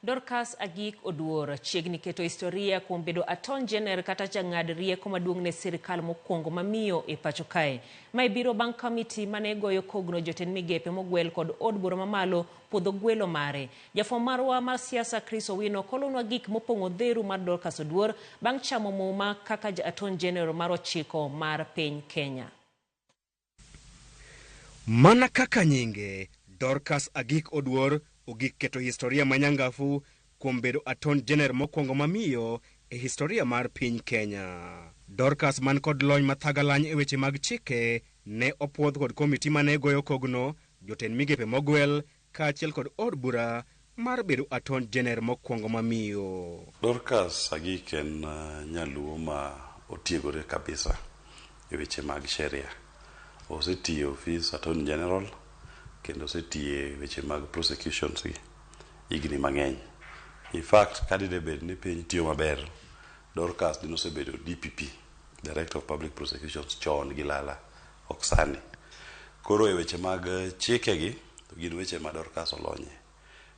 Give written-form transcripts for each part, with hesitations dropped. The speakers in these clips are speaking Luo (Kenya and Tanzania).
Dorcas Agik Oduor chiegni keto historia kuom bedo Attorney General kata jang'ad rieko maduong' ne sirkal mokwongo mamiyo e pacho kae. Mae biro bang' komiti mane goyo kogno jotend migepe mogwel kod od bura mamalo puodho gwelo mare. Jafwambo marwa mar siasa Chris Owino kolonwa gik mopong'o dheru mar Dorcas Oduor bang' chamo muma kaka ja Attorney General mar ochiko mar piny Kenya. Mana kaka nyinge, Dorcas Agik Oduor ogik keto historia manyangafu kuom bedo Attorney General mokwongo mamiyo e historia mar piny Kenya. Dorcas man kod lony mathagalany e weche mag chike ne opuodh kod komiti mane goyo kogno, jotend migepe mogwel kaachiel kod od bura mar bedo Attorney General mokwongo mamiyo. Dorcas Agik en nyaluo ma otiegore kabisa e weche mag sheria. Osetiyo e ofis Attorney General kendo osetiyo e weche mag prosecutions gi higni mang'eny. In fact, ka dine bed ni piny tiyo maber, Dorcas dine osebedo DPP, Director of Public Prosecutions chon gi lala, ok sani. Koro e weche mag chike gi, to gin weche ma Dorcas olonye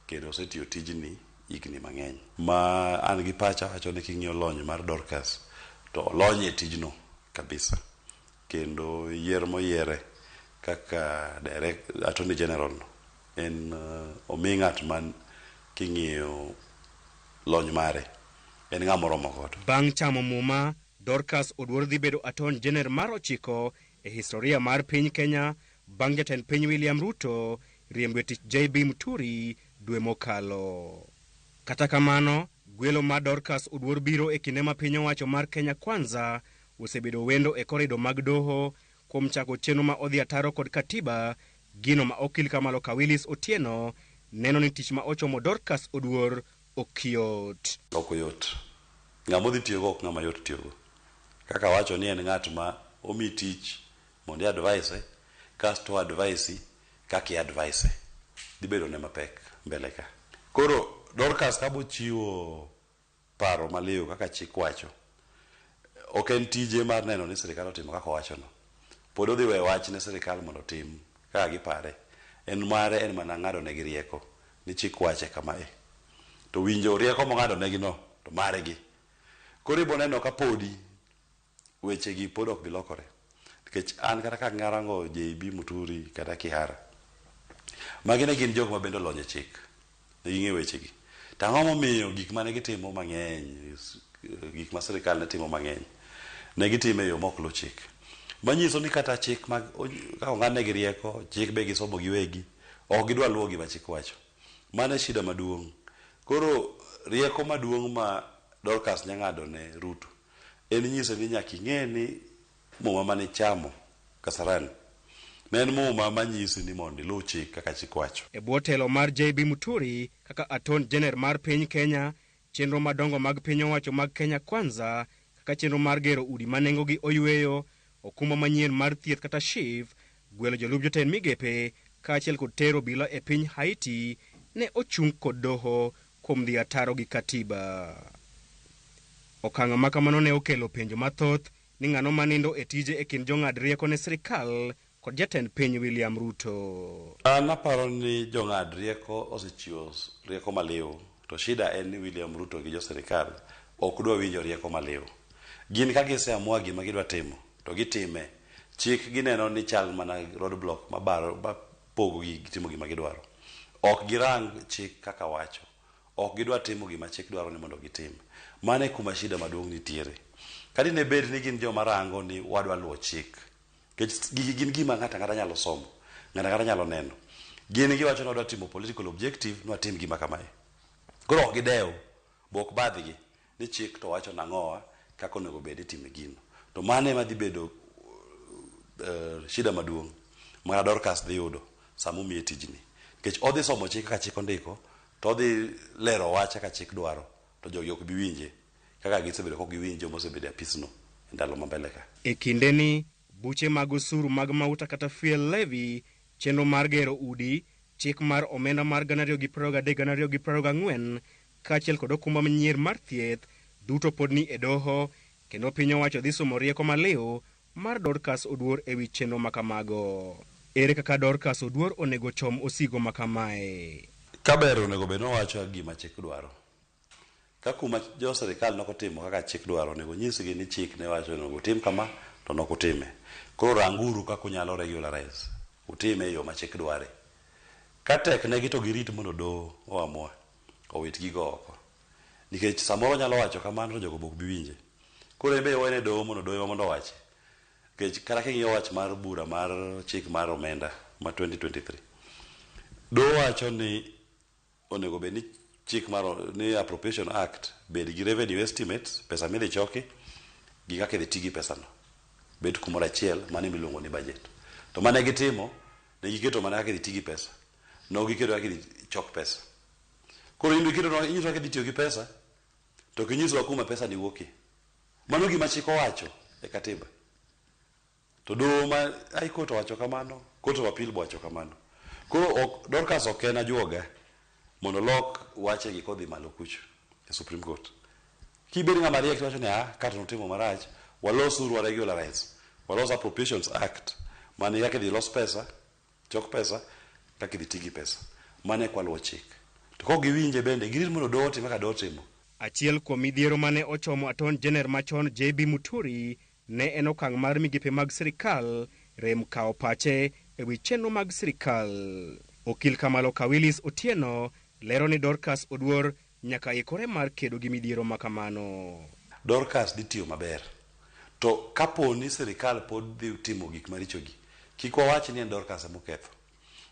kendo osetiyo tijni higni mang'eny. Ma an gi pacha wacho ni king'iyo lony mar Dorcas to olony e tijno kabisa. Kendo yier moyiere kaka direct Attorney General no en omi ng'at man king'iyo lony mare en ng'ama oromo godo. Bang' chamo muma, Dorcas Oduor dhi bedo Attorney General mar ochiko e historia mar piny Kenya bang' jatend piny William Ruto riembo e tich JB Muturi dwe mokalo. Kata kamano, gwelo mar Dorcas Oduor biro e kinde ma piny owacho mar Kenya Kwanza osebedo wendo e korido mag doho kuom chako chenro ma odhi ataro kod katiba, gino ma okil Kamalo Kawilis Otieno neno ni tich ma ochomo Dorcas Oduor ok yot. Ok oyot. Ng'ama odhi tiyogo ok ng'ama yot tiyogo. Kaka wacho ni en ng'at ma omi tich mondo i advise kasto advise kaka i advise dhi bedo ne mapek mbele ka. Koro Dorcas ka bochiwo paro maliw kaka chik wacho, ok en tije mar neno ni sirikal otimo kaka owachono. Pod odhi weyo wach ne sirikal mondo otim kaka gipare. En mare en mana ng'ado negi rieko ni chik wache kama e. To winjo rieko mong'ado negi no to margi. Koro ibo neno ka podi weche gi pod ok bi lokore. Nikech an kata ka arango JB Muturi kata Kihara, magi ne gin jok ma bende olony e chik. Ne ging'eyo weche gi. To ang'o momiyo gik mane gitimo mang'eny, gik ma sirikal ne timo mang'eny, ne gitimo e yo mok luw chik. Manyiso ni kata chik mag kaka ong'adnegi rieko, chik be gisomo giwegi, ok gidwa luwo gima chik wacho. Mano e shida maduong'. Koro rieko maduong' ma Dorcas nya ng'ado ne Ruto en nyise ni nyaka ing'e ni muma mane ichamo Kasarani ne en muma manyisi ni mondo iluw chik kaka chik wacho. E bwo telo mar JB Muturi kaka Attorney General mar piny Kenya, chenro madongo mag piny owacho mag Kenya Kwanza kaka chenro mar gero udi ma nengogi oyweyo, okumba manyien mar thieth kata SHIF, gwelo jolup jotend migepe kaachiel kod tero obila e piny Haiti ne ochung kod doho kuom dhi ataro gi katiba. Okang' ma kamano ne okelo penjo mathoth ni ng'ano manindo e tije e kind jong'ad rieko ne sirikal kod jatend piny William Ruto. An aparo ni jong'ad rieko osechiwo rieko maliw to shida en ni William Ruto gi jo sirikal ok dwa winjo rieko maliw. Gin ka giseamua gima gidwa timo to gitime. Chik gineno ni chal mana roadblock mabaro mapogo gi timo gima gidwaro. Ok girang chik kaka wacho. Ok gidwa timo gima chik dwaro ni mondo gitim. Mano e kuma shida maduong' nitiere. Ka dine bed ni gin joma rango ni wadwa luwo chik, nikech gigi gin gima ng'ato ang'ata nyalo somo, ng'ato ang'ata nyalo neno. Gin giwacho ni wadwa timo political objective ni watim gima kamae. Koro ok gidew, be ok badhgi ni chik to wacho nang'owa kaka onego bed itime gino. To mano ema dhi bedo shida maduong' ma Dorcas dhi yudo sama omiye tijni. Nikech odhi somo chik kaka chik ondiko, to odhi lero wach kaka chik dwaro, to jogi ok bi winje kaka gisebedo kok giwinj joma osebedo e apisno e ndalo ma mbele ka. E kindeni, buche mag osuru mag mauta kata fuel levy, chenro mar gero udi, chik mar omenda mar 2023-2024 kaachiel kod okumba manyien mar thieth duto pod ni e doho kendo piny owacho dhi somo rieko maliw mar Dorcas Oduor ewi chenro makamago. Ere kaka Dorcas Oduor onego chom osigo makamae? Kaber onego bed nowacho gima chik dwaro. Ka kuma jo sirikal nokotimo kaka chik dwaro, onego nyisgi ni chik ne wacho onego utim kama to nokutime. Koro ranguru kaka unyalo regularize. Utime e yo ma chik dware. Ka tek negi to girit mondo doho oamua owit gigo oko. Nikech samoro onyalo wacho kamano to jogo be ok bi winje. Koro en be iwene doho mondo doho ema mondo owachi. Nikech kata king'iyo wach mar bura mar chik mar omenda ma 2023, doho wacho ni onego bed ni chik mar ni Appropriation Act bed gi revenue estimates, pesa midhi choki gi kaka idhi ti gi pesano. Bet kumoro achiel, mano emiluongo ni budget. To mane gitimo, ne giketo mana kaka idhi ti gi pesa. Ne ok giketo kaka idhi chok pesa. Koro in iketo inyiso kaka idhi tiyo gi pesa, to ok inyiswa kuma pesa ni wuokie. Mano gima chik owacho e katiba. To doho ma High Court owacho kamano, Court of Appeal be owacho kamano. Koro ok, Dorcas ok en ajuoga mondo olok wachegi kodhi malo kucho e Supreme Court. Kibed ng'ama riek tiwacho ni ah, ka to notimo marach, walosuru wa regularize. Walos Appropriations Act mane kaka idhi los pesa, chok pesa, kaka idhi ti gi pesa. Mano eka waluwo chik. To kok giwinje bende, girit mondo doho otim kaka doho timo. Achiel kuom midhiero mane ochomo Attorney General machon JB Muturi ne en okang' mar migepe mag sirikal rem kawo pache e wi chenro mag sirikal. Okil Kamalo Kawilis Otieno lero ni Dorcas Oduor nyaka ikore mar kedo gi midhiero ma kamano. Dorcas dhi tiyo maber. To kapo ni sirikal pod dhi timo gik marichogi, kik wawach ni en Dorcas ema oketho.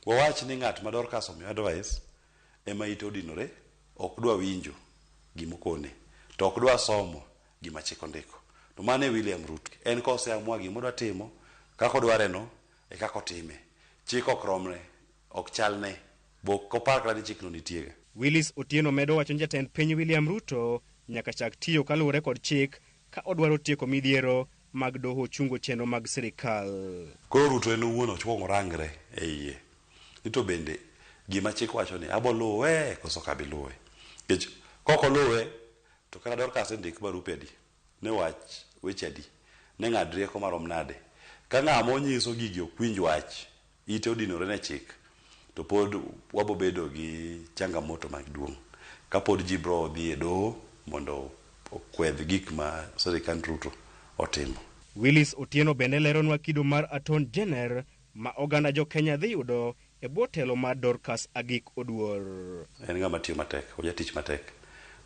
Wawach ni ng'at ma Dorcas omiyo advice ema ite odinore, ok dwa winjo gimokone, to ok dwa somo gima chik ondiko. To mano e William Ruto. En koseamua gima odwa timo, kaka odware no, e kaka otime. Chik ok romre, ok chalne, bo ok opar kata ni chikno nitie ga. Willis Otieno medo wacho ni jatend piny William Ruto nyaka chak tiyo kaluwore kod chik ka odwaro tieko midhiero mag doho chungo chenro mag sirikal. Koro Ruto en owuon okwongo orangre e iye. Ni to bende gima chik wacho ni abo luwe koso ok abi luwe. Nikech kok oluwe to kata Dorcas ndik barupe adi, ne wach weche adi, ne ng'ad rieko marom nade. Ka ng'ama onyiso gigi ok winj wach, ite odinore ne chik, to pod wabo bedo gi changamoto maduong'. Kapod ji bro dhi e doho mondo okwedh gik ma sirikand Ruto otimo. Willis Otieno bende leronwa kido mar Attorney General ma oganda jo Kenya dhi yudo e bwo telo mar Dorcas Agik Oduor. En ng'ama tiyo matek, ojatich matek.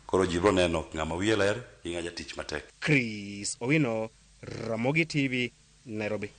Koro ji bro neno ng'ama wiye ler gi ng'a jatich matek. Chris Owino, Ramogi TV, Nairobi.